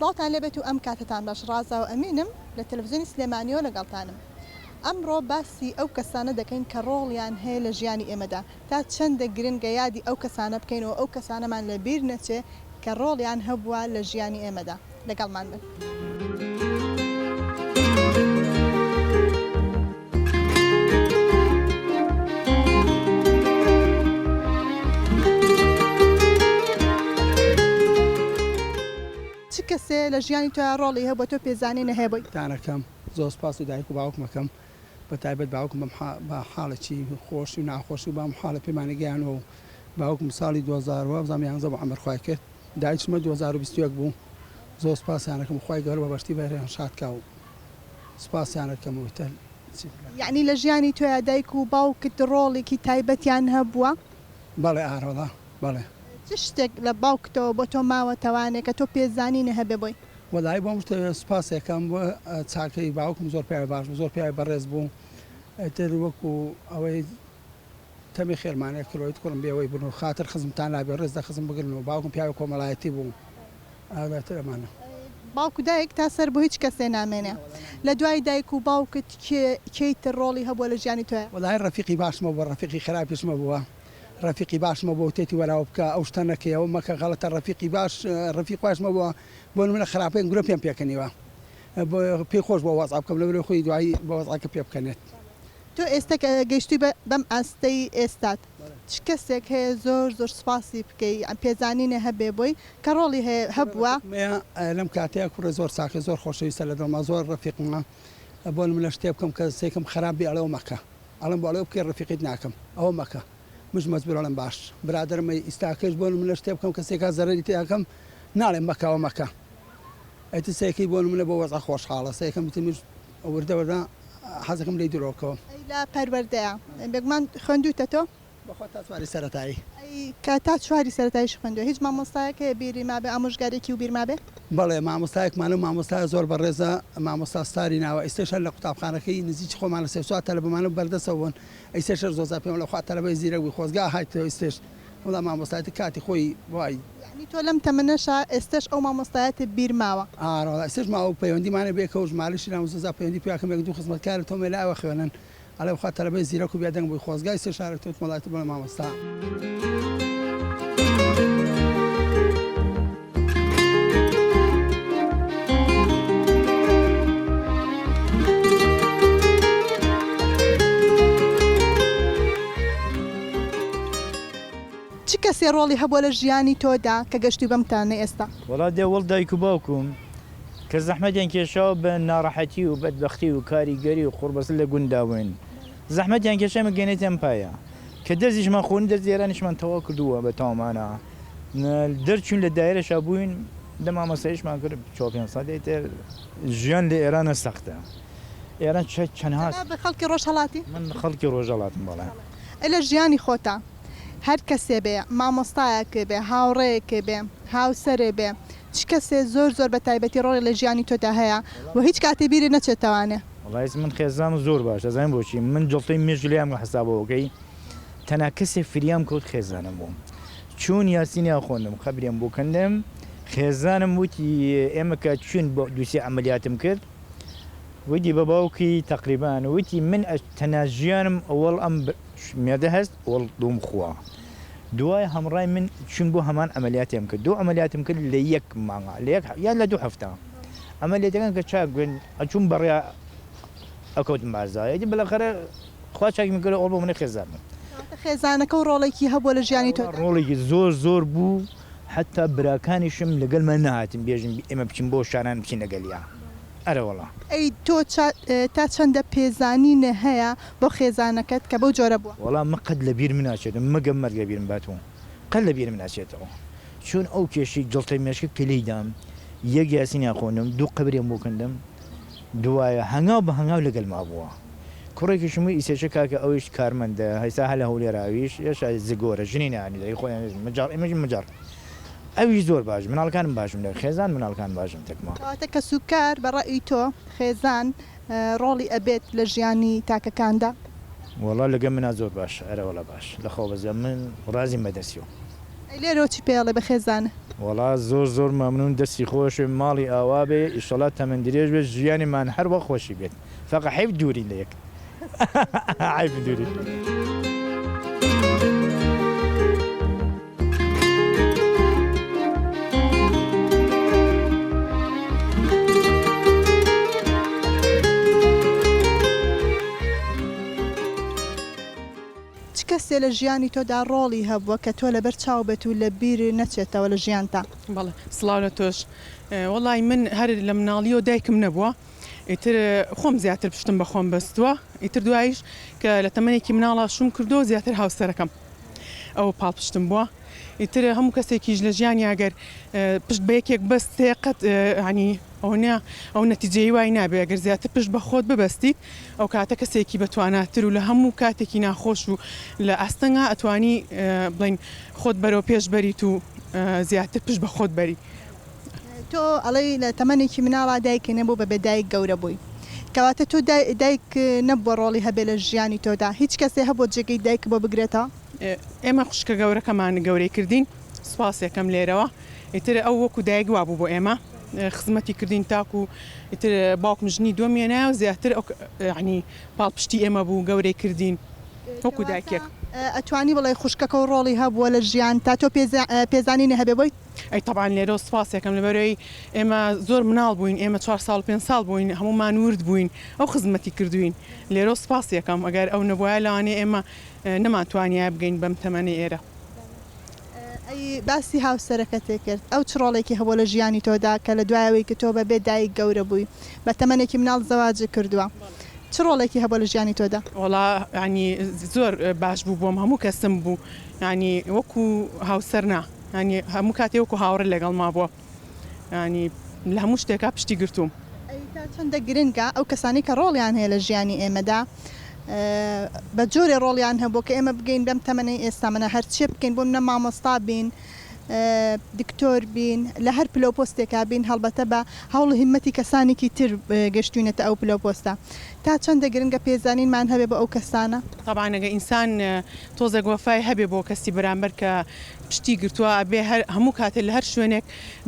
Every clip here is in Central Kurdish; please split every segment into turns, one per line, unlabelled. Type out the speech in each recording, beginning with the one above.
سڵاوتان لێبێت و ئەم کاتەتان باش ڕازاو ئەمینم لە تەلەفزیۆنی سلێمانیەوە لەگەڵتانم ئەمڕۆ باسی ئەو کەسانە دەکەین کە ڕۆڵیان هەیە لە ژیانی ئێمەدا تا چەندە گرنگە یادی ئەو کەسانە بکەینەوە ئەو کەسانەمان لە بیر نەچێ کە ڕۆڵیان هەبووە لە ژیانی ئێمەدا لەگەڵمان بن. چ کەسێ لە ژیانی تۆیا ڕۆڵی هەبووە تۆ پێزانینە هەیە بۆی؟
تانەکەم زۆر سوپاسی دایک و باوکم ئەکەم بە تایبەت باوکم بەم بە حاڵێکی خۆشی و ناخۆشی و بەم حاڵە پێمانی گەیانوە و باوکم ساڵی 2000 وابزانم یانزە بوو عەمر خوای کرد دایکشمە 2021 بوو زۆر سوپاسیان ئەکەم خوای گەورە بە بەشتی بەهرەیان شاد کا و سوپاسیان ئەکەم و ئیتر چی بڵێم.
یەعنی لە ژیانی تۆیا دایک و باوکت ڕۆڵێکی تایبەتیان هەبووە؟
بەڵێ ئارەوەڵا بەڵێ.
چ شتێک لە باوکتەوە بۆ تۆ ماوەتەوانێ کە تۆ پێزانینە هەبێ بۆی؟
وەڵایی بۆم شتێ سوپاسی ئەکەم بۆ چاکەی باوکم زۆر پیاوی باش بوو زۆر پیاوی بەڕێز بوو ئیتر وەکو ئەوەی تەمی خێرمان ئەکرد ئیتر کوڕم بێوەی بوون و خاتر خزمتان لابێ ڕێز لە خزم بگرن و باوکم پیاوی کۆمەڵایەتی بوو ئیتر ئەمانە.
باوک و دایک تا سەر بۆ هیچ کەسێ نامێنێ لە دوای دایک و باوکت کێ کێی تر ڕۆڵی هەبووە لە ژیانی تۆیا؟
وەڵایی ڕەفیقی باشم هەبووە ڕەفیقی خراپیشم هەبووە ڕەفیقی باشم هەبووە وتێتی وەرە ئەوە بکە ئەو شتە نەکەی ئەوە مەکە غەڵەتە ڕەفیقی باش ڕەفیق واشم هەبووە بۆ نمونە خراپەیەک گرۆ پێم پێکەنیوە پێی خۆش بووە وەزع بکەم لەبەرئەوەی خۆی دوایی بە وەزعەکە پێ بکەنێت.
تۆ ئێستا کە گەیشتووی بە بەم ئاستەی ئێستات چ کەسێک هەیە زۆر زۆر سوپاسی بکەی یان پێزانینێ هەبێ بۆی کە ڕۆڵی هەیە هەبووە؟
ڕەفیقمەیە لەم کاتەیا کوڕێ زۆر چاکە زۆر خۆشەویستە لە دڵما زۆر ڕەفیقمە بۆ نمونە شتێ بکەم کە سێکم خراپ بێ ئەڵێ ئەوە مەکە ئەڵێم بۆ ئەڵێ ئەوە بکەی ڕەفیقیت ناکەم ئەوە مەکە منش مەجبور ئەڵێم باش برادەرمە ئیستاکەش بۆ نمونە شتێ بکەم کەسێکا زەرەری تێ ئەکەم ناڵێم مەکە ئەوە مەکە ئیتر سێکەی بۆ نمونە بۆ وەزع خۆشحاڵە سێکەم ئیتر منش وردە وردە حەزەکەم لێی دوورەوە بکەوم.
ئەی لە پەروەردەیا بێگومان خوێندووتە تۆ؟
بەخوا تا چواری سەرەتایی.
ئەی کە تا چواری سەرەتاییش خوێندووە هیچ مامۆستایەک هەیە بیری مابێ ئامۆژگاریەکی و بیر مابێ؟
بەڵێ مامۆستایەکمان ئەو مامۆستایە زۆر بەڕێزە مامۆستا ستاری ناوە ئیستەش هەر لە قوتابخانەکەی نزیکی خۆمان لە سێ چوار تەلەبەمانە بەردەسەوە بوون ئیستەش هەر زۆر پێم ئەڵێ خوا تەلەبەی زیرەک بووی خۆزگا هاتیتەوە ئیستەش وەڵا مامۆستایەتی کاتی خۆی وای.
یەعنی تۆ لەم تەمەنەشا ئێستەش ئەو مامۆستایەت بیر ماوە؟
ئارە وەڵا ئێستەش ماوە و پەیوەندیمان هەیە بەیەکەوە ژمارەشی لام زۆر پەیوەندی پێ ئەکەم یەک دوو خزمەتکارم تۆم لای ئەوە خوێنن ئەڵێ بەخوا تەلەبەی زیرەک و بێدەنگ بووی خۆزگا ئیستەش هاتیتەوە وتم وەڵا ئیتر بڵێ مامۆستا.
چ کەسێ ڕۆڵی هەبووە لە ژیانی تۆدا کە گەشتووی بەم تانەی ئێستا؟
وەڵا دێ وەڵ دایک و باوکم کە زەحمەتیان کێشاوە بە ناڕەحەتی و بەدبەختی و کاریگەری و قوڕبەسەر لە گوندا بووین زەحمەتیان کێشا ئێمە گەینێتە ئەم پایە کە دەرزیشمان خوێند دەرزی ئێرانیشمان تەواو کردووە بە تەوامانە دەرچووین لە دایرەشا بووین دە مامۆستاییشمان کرد چوار پێنج ساڵ ئیتر ژیان لە ئێرانە سەختە ئێران چەنها
جەنابت خەڵکی ڕۆژهەڵاتی؟
من خەڵکی ڕۆژهەڵاتم بەڵێ.
ئەی لە ژیانی خۆتا هەر کەسێ بێ مامۆستایەکێ بێ هاوڕێیەکێ بێ هاوسەرێ بێ چ کەسێ زۆر زۆر بە تایبەتی ڕۆڵی لە ژیانی تۆدا هەیە و هیچ کاتێ بیرت نەچێتەوانێ؟
وەڵا ئیس من خێزانم زۆر باشە ئەزانی بۆچی من جڵتەی مێشک لێیان حسابەوەکەی تەنها کەسێ فریام کەوت خێزانم بوو چوون یاسینیان خۆندم قەبریان بۆ کەندم خێزانم وتی ئێمە کە چوین بۆ دووسێ عەمەلیاتم کرد وتی بە باوکی تەقریبان وتی من تەنها ژیانم ئەوەڵ ئەم مێردە هەست ئەوەڵ دوم خوا دوای هەمڕای من چوین بۆ هەمان عەمەلیاتیان کرد دوو عەمەلیاتم کرد لە یەک مانگا لە یەک یان لە دوو هەفتە عەمەلیاتەکان کە چاک بوون ئەچووم بەڕێ ئەکەوتم بارزایە ئیدی بەڵەخەرە خوا چاکی من کرد ئەوەڵ بۆ منە خێزانم.
کەواتە خێزانەکە و ڕۆڵێکی هەبووە لە ژیانی تۆدا؟
ڕۆڵێکی زۆر زۆر بوو حەتا براکانیشم لەگەڵمان نەهاتن بێژن ئێمە بچین بۆ شاران بچین لەگەلیا ئەرەوەڵا.
ئەی تۆ تا چەندە پێزانینت هەیە بۆ خێزانەکەت کە بەو جۆرە بووە؟
وەڵا من قەت لە بیرم ناچێتەوە مەگەر مەرگ لە بیرم باتەوە قەت لە بیرم ناچێتەوە چون ئەو کێشەی جەڵتەی مێشکە کە لێی دام یەک یاسینیان خۆندم دوو قەبریان بۆ کەندم دوایە هەنگاو بە هەنگاو لەگەلما بووە کوڕێکیشم بوو ئیسێشە کاکە ئەویش کارمەندە هەیسا هەر لە هەولێرە ئەویش ئێشا زگۆرە ژنی نانی دەی خۆیان مجاڕ ئێمەش مجاڕ ئەویش زۆر باش مناڵەکانم باشم لە خێزان مناڵەکان باشم تەکمە.
کەواتە کەسوکار بە ڕەئی تۆ خێزان ڕۆڵی ئەبێت لە ژیانی تاکەکاندا؟
وەڵا لەگەل منا زۆر باشە ئەرەوەڵا باش لەخوا بەزیاد من ڕازیم بە دەستیەوە.
ئەی لێرەوە چی پێ ئەڵێ بە خێزانت؟
وەڵا زۆر زۆر مەمنون دەستی خۆش بێ ماڵی ئاوا بێ ئیشەڵا تەمەن درێژ بێت ژیانمان هەر وەک خۆشی بێت فەقە حەیف دوورین لە یەک حەیف دوورین.
چ کەسێ لە ژیانی تۆدا ڕۆڵی هەبووە کە تۆ لەبەر چاو بێت و لە بیر نەچێتەوە لە ژیانتا؟
بەڵێ سڵاو لە تۆش وەڵای من هەر لە مناڵیەوە دایکم نەبووە ئیتر خۆم زیاتر پشتم بە خۆم بەستووە ئیتر دوایش کە لە تەمەنێکی مناڵا شوم کردووە زیاتر هاوسەرەکەم ئەو پاڵپشتم بووە ئیتر هەموو کەسێکیش لە ژیانیا گەر پشت بە یەکێک بەستێ قەت ینی ئەوەنە ئەو نەتیجەی وای نابێ ئەگەر زیاتر پشت بە خۆت ببەستیت ئەو کاتە کەسێکی بە تواناتر و لە هەموو کاتێکی ناخۆش و لە ئاستەنگا ئەتوانی بڵێین خۆت بەرەو پێش بەریت و زیاتر پشت بە خۆت بەری.
تۆ ئەڵێی لە تەمەنێکی مناڵا دایکت نەبوو بە بێ دایک گەورە بووی کەواتە تۆ دایک نەبووە ڕۆڵی هەبێ لە ژیانی تۆدا هیچ کەسێ هەبووە جێگەی دایک بۆ بگرێتەوە؟
ئێمە خوشکە گەورەکەمان گەورەی کردین سوپاسیەکەم لێرەوە ئیتر ئەو وەکو دایک وابوو بۆ ئێمە خزمەتی کردین تاکو ئیتر باوکم ژنی دووەم هێنایە و زیاتر ئەو یانی پاڵپشتی ئێمە بوو گەورەی کردین وەکو دایکێک.
ئەتوانی بڵێی خوشکەکەو ڕۆڵی هەبووە لە ژیانتا تۆ پێزانینی هەبێ بۆی؟
ئەی تەبعەن لێرەوە سوپاسیەکەم لەبەرئەوەی ئێمە زۆر مناڵ بووین ئێمە چوار ساڵ پێنج ساڵ بووین هەموومان ورد بووین ئەو خزمەتی کردووین لێرەوە سوپاسیەکەم ئەگەر ئەو نەبوایە لەوانەیە ئێمە نەمانتوانیایە بگەین بەم تەمەنەی ئێرە.
ئەی باسی هاوسەرەکەت کرد ئەو چ ڕۆڵێکی هەبووە لە ژیانی تۆدا کە لە دوای ئەوەی کە تۆ بە بێ دایک گەورە بووی بە تەمەنێکی مناڵ زەواجت کردووە چ ڕۆڵێکی هەبووە لە ژیانی تۆدا؟
وەڵا یانی زۆر باش بوو بۆم هەموو کەسم بوو یانی وەکو هاوسەر نا یانی هەموو کاتێ وەکو هاوڕێ لەگەڵما بووە یانی لە هەموو شتێکا پشتی گرتووم.
ئەی تا چەندە گرنگە ئەو کەسانەی کە ڕۆڵیان هەیە لە ژیانی ئێمەدا بە جۆرێ ڕۆڵیان هەبووە کە ئێمە بگەین بەم تەمەنەی ئێستامانە هەرچێ بکەین بۆ منە مامۆستا بین دکتۆر بین لە هەر پلە و پۆستێکا بین هەڵبەتە بە هەوڵ و هیمەتی کەسانێکی تر گەشتوینەتە ئەو پلە و پۆستە تا چەندە گرنگە پێزانینمان هەبێ بۆ ئەو کەسانە؟
تەبعەن ئەگەر ئینسان تۆزێک وەفای هەبێ بۆ کەسی بەرامبەر کە پشتی گرتووە ئەبێ هەر هەموو کاتێ لە هەر شوێنێک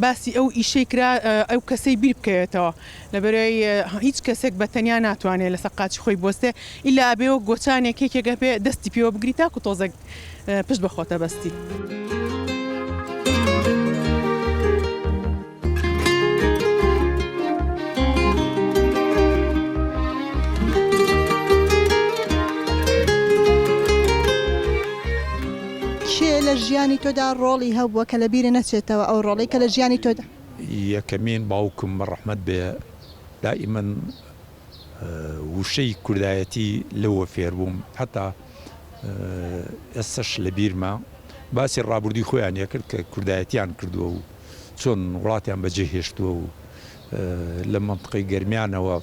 باسی ئەو ئیشەی کرا ئەو کەسەی بیر بکەوێتەوە لەبەرئەوەی هیچ کەسێک بە تەنیا ناتوانێ لەسەر قاچی خۆی بوەستێ ئیلا ئەبێ وەک گۆچانێک یەکێک هەبێ دەستی پێوە بگری تاکو تۆزێک پشت بە خۆتە بەستی.
کێ لە ژیانی تۆدا ڕۆڵی هەبووە کە لە بیرت نەچێتەوە ئەو ڕۆڵەی کە لە ژیانی تۆدا؟
یەکەمین باوکم بە ڕەحمەت بێ دائیمەن وشەی کوردایەتی لەوە فێر بووم هەتا ئێستەش لە بیرمە باسی ڕابردووی خۆیان یەکرد کە کوردایەتیان کردووە و چۆن وڵاتیان بەجێ هێشتووە و لە مەنتقەی گەرمیانەوە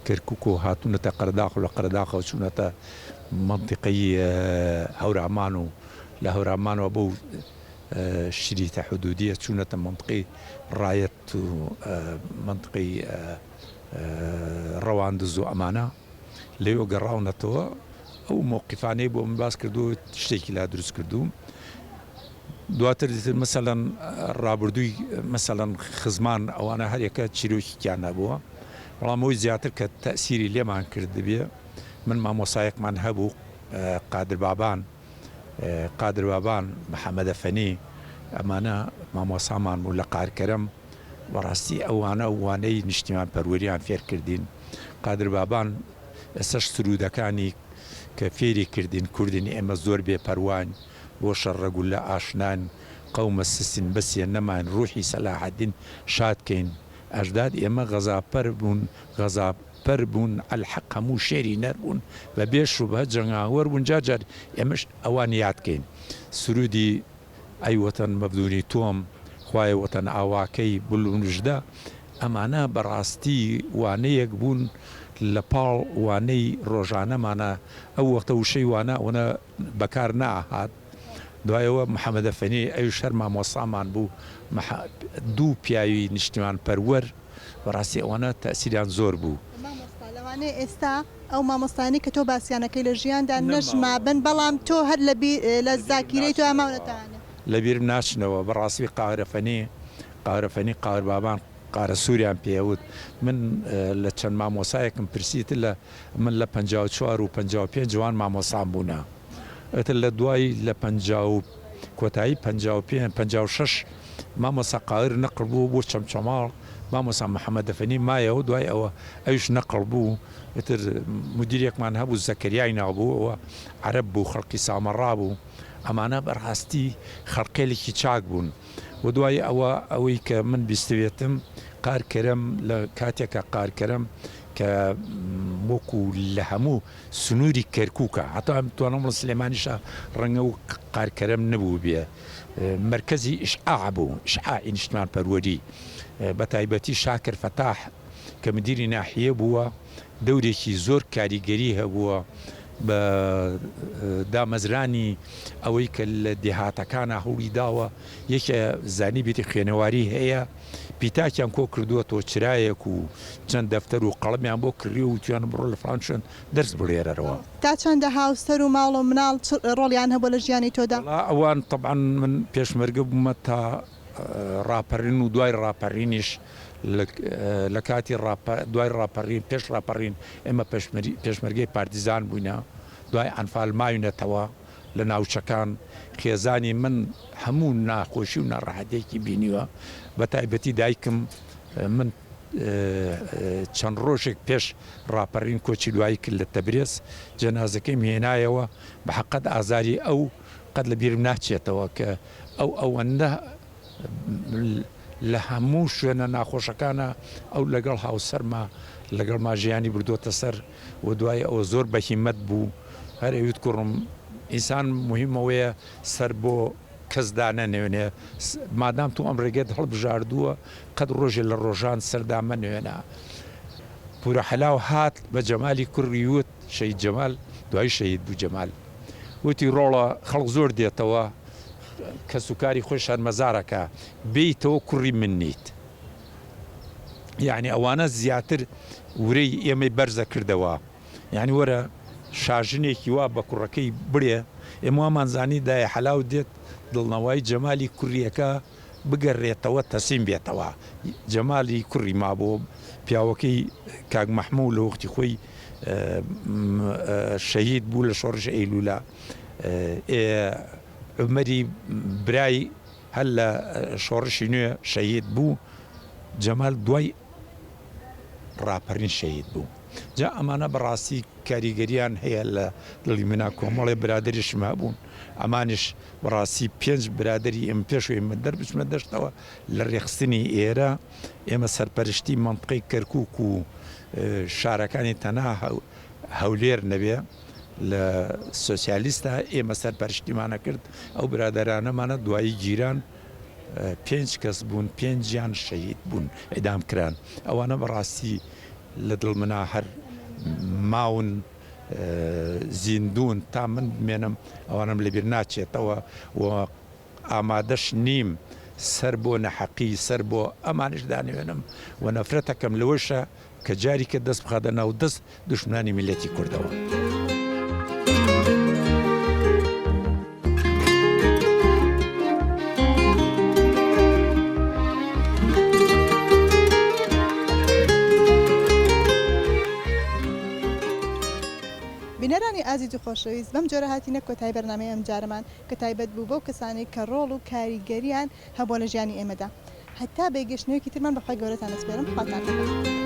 کەرکوک و هاتوونەتە قەرەداخ و لە قەرەداخەوە چوونەتە مەنتیقەی هەورامان و لە هەورامانەوە بۆ شریتە حدودیە چوونەتە مەنتقەی ڕایەت و مەنتقەی ڕەواندز و ئەمانە لەوێ گەڕاونەتەوە ئەو مەوقیفانەی بۆ من باس کردو شتێکی لا دروست کردووم دواتر دیتر مەسەلەن ڕابردووی مەسەلەن خزمان ئەوانە هەرێکە چیرۆکیان هەبووە بەڵام ئەوی زیاتر کە تەسیری لێمان کردبێ من مامۆسایەکمان هەبوو قادر بابان قادر بابان محەممەدە فەنی ئەمانە مامۆسامان بوو لە قارکەرم بەڕاستی ئەوانە وانەی نیشتیمان پەروەریان فێر کردین قادر بابان ئێستاش سروودەکانی کە فێری کردین کوردین ئێمە زۆر بێ پەرواین بۆ شەڕە گوللە ئاشناین قەومە سستین بەسیە نەماین ڕوحی سەلاحەدین شاد کەین ئەژداد ئێمە غەزاپەر بوون غەزاپەر بوون ئەلحەق هەموو شێری نەر بوون بە بێ شوبهە جەنگاوەر بوون جار جار ئێمەش ئەوان یاد کەین سروودی ئەی وەتەن مەبدونی تۆم خوایە وەتەن ئاواکەی بلونژدە ئەمانە بەڕاستی وانەیەک بوون لە پاڵ وانەی ڕۆژانەمانا ئەو وەختە وشەی وانە ئەوەنە بەکار نەئەهات دوایەوە محەمەد ئەفەنی ئەویش هەر مامۆستامان بوو دوو پیاوی نیشتیمان پەروەر بەڕاستی ئەوانە تەئسیریان زۆر بوو.
مامۆستا لەوانەیە ئێستا ئەو مامۆستایانەی کە تۆ باسیان ئەکەی لە ژیاندا نەشمابن بەڵام تۆ هەر لە بیر لە زاکیرەی تۆیا ماونەتەوانێ.
لە بیرم ناچنەوە بەڕاستی قاهرەفەنی قاهرەفەنی قاهربابان قارە سووریان پێ ئەوت من لە چەند مامۆسایەکم پرسی تر لە من لە 54 و 55 وان مامۆسام بوونە ئەتر لە دوای لە پەنجا و کۆتایی 55 56 مامۆستا قاهر نەقڵ بوو بۆ چەمچەماڵ مامۆستا محەمەد ئەفەنی مایەوە دوای ئەوە ئەویش نەقڵ بوو ئیتر مدیرێکمان هەبوو زەکەریای ناو بوو ئەوە عەرەب بوو خەڵکی سامەڕا بوو ئەمانە بەڕاستی خەڵکێلێکی چاک بوون و دوای ئەوە ئەوەی کە من بیستوێتم قارکەرەم لە کاتێکە قارکەرەم کە وەکو لە هەموو سنووری کەرکووکە هەتا توانم بڵێم سلێمانیشە ڕەنگە و قارکەرەم نەبوو بێ مەرکەزی ئیشعاع بوو ئیشعاعی نیشتمان پەروەری بە تایبەتی شاکر فەتاح کە مدیری ناحیە بووە دەورێکی زۆر کاریگەری هەبووە بە دامەزرانی ئەوەی کە لە دێهاتەکانا هەوڵی داوە یەکێ زانیبێتی خوێنەواری هەیە پیتاکیان کۆ کردووەتەوە چرایەک و چەند دەفتەر و قەڵەمیان بۆ کڕیوە وتویانە بڕۆ لە فڵان شوێن دەرس بڵێرەرەوە.
تا چەندە هاوسەر و ماڵ و مناڵ چ ڕۆڵیان هەبووە لە ژیانی تۆدا؟
وەڵا ئەوان تەبعەن من پێشمەرگە بوومە تا ڕاپەرین و دوای ڕاپەرینیش لە کاتی دوای ڕاپەرین پێش ڕاپەرین ئێمە پێشمەرگەی پارتیزان بووینە دوای ئەنفال ماوینەتەوە لە ناوچەکان خێزانی من هەموو ناخۆشی و ناڕەحەتێکی بینیوە بە تایبەتی دایکم من چەند ڕۆژێک پێش ڕاپەرین کۆچی دوایی کرد لە تەبرێز جەنازەکەیم هێنایەوە بە حەقەت ئازاری ئەو قەت لە بیرم ناچێتەوە کە ئەو ئەوەندە لە هەموو شوێنە ناخۆشەکانە ئەو لەگەڵ هاوسەرما لەگەڵما ژیانی بردۆتە سەر و دوای ئەوە زۆر بە هیمەت بوو هەر ئەیوت کوڕم ئینسان موهیم ئەوەیە سەر بۆ کەس دانەنوێنێ مادام تۆ ئەم ڕێگەت هەڵبژاردووە قەت ڕۆژێ لە ڕۆژان سەر دامەنوێنە پورە حەلاو هات بە جەمالی کوڕی وت شەهید جەمال دوایی شەهید بوو جەمال وتی ڕۆڵە خەڵک زۆر دێتەوە کەسوکاری خۆی شەرمەزارەکا بێیتەوە کوڕی من نیت یعنی ئەوانە زیاتر ورەی ئێمەی بەرزە کردەوە یعنی وەرە شاژنێکی وا بە کوڕەکەی بڵێ ئێمە وامان زانی دایە حەلاو دێت دڵنەوای جەمالی کوڕیەکە بگەرێتەوە تەسلیم بێتەوە جەمالی کوڕی مابۆ پیاوەکەی کاک مەحموو لە وەختی خۆی شەهید بوو لە شۆڕش ئەیلولا ئێ عومەری برای هەر لە شۆڕشی نوێ شەهید بوو جەمال دوای ڕاپەرین شەهید بوو جا ئەمانە بەڕاستی کاریگەریان هەیە لە دڵی منا کۆمەڵێ برادەریشم هەبوون ئەمانیش بەڕاستی پێنج برادەری ئێمە پێش ئەوەی من دەربچمە دەشتەوە لە ڕێکخستنی ئێرە ئێمە سەرپەرشتی مەنتقەی کەرکوک و شارەکانی تەنها هەولێر نەبێ لە سۆسیالیستە ئێمە سەرپەرشتیمانە کرد ئەو برادەرانەمانە دوایی گیران پێنج کەس بوون پێنجیان شەهید بوون ئیدام کران ئەوانە بەڕاستی لە دڵ منا هەر ماون زیندوون تا من بمێنم ئەوانەم لەبیر ناچێتەوە و ئامادەش نیم سەر بۆ نەحەقی سەر بۆ ئەمانیش دانەوێنم و نەفرەتەکەم لەوەشە کە جاریکە دەست بخاتە ناو دەست دوشمنانی میللەتی کوردەوە.
بینەرانی ئازیز و خۆشەویست بەم جۆرە هاتینە کۆتایی بەرنامەی ئەمجارەمان کە تایبەت بوو بەو کەسانەی کە ڕۆڵ و کاریگەریان هەبووە لە ژیانی ئێمەدا هەتا بەیگەشتنەوەیەکی ترمان بەخوای گەورەتان ئەسپێرم خواتان لەگەڵ.